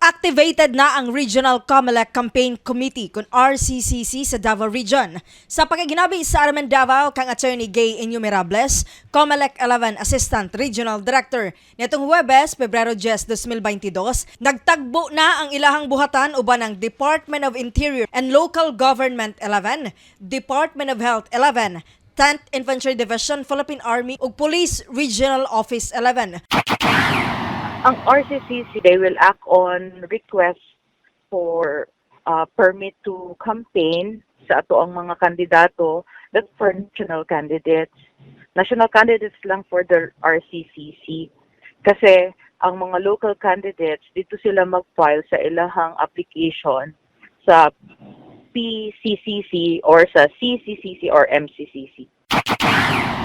Activated na ang Regional COMELEC Campaign Committee kon RCCC sa Davao Region. Sa pakiginabi sa RMN Davao kang Attorney Gay Innumerables, COMELEC 11 Assistant Regional Director. Nitong Huwebes, Pebrero 10, 2022, nagtagbo na ang ilahang buhatan uban ang Department of Interior and Local Government 11, Department of Health 11, 10th Infantry Division, Philippine Army ug Police Regional Office 11. Ang RCCC, they will act on request for permit to campaign sa atoang mga kandidato. That's for national candidates. National candidates lang for the RCCC. Kasi ang mga local candidates, dito sila mag-file sa ilahang application sa PCCC or sa CCCC or MCCC.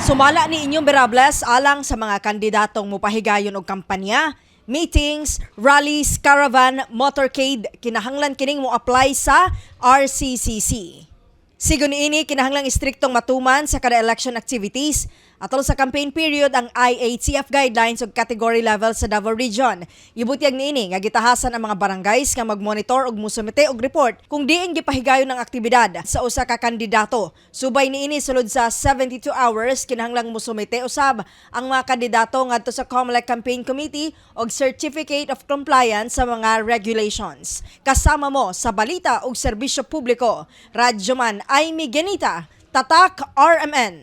Sumala ni Innumerables, alang sa mga kandidatong mupahigayon og kampanya, meetings, rallies, caravan, motorcade, kinahanglan kining mo apply sa RCCC. Sigon niini, kinahanglang istriktong matuman sa kada election activities atol sa campaign period ang IATF guidelines ug category level sa Davao Region. Ibutyag niini nga gitahasan ang mga barangays nga magmonitor ug musumite og report kung diin gipahigayon ang aktibidad sa usa ka kandidato. Subay niini, sulod sa 72 hours kinahanglang musumite usab ang mga kandidato ngadto sa COMELEC Campaign Committee og Certificate of Compliance sa mga regulations. Kasama mo sa balita ug serbisyo publiko, Radyoman Aimee Genita, Tatak RMN.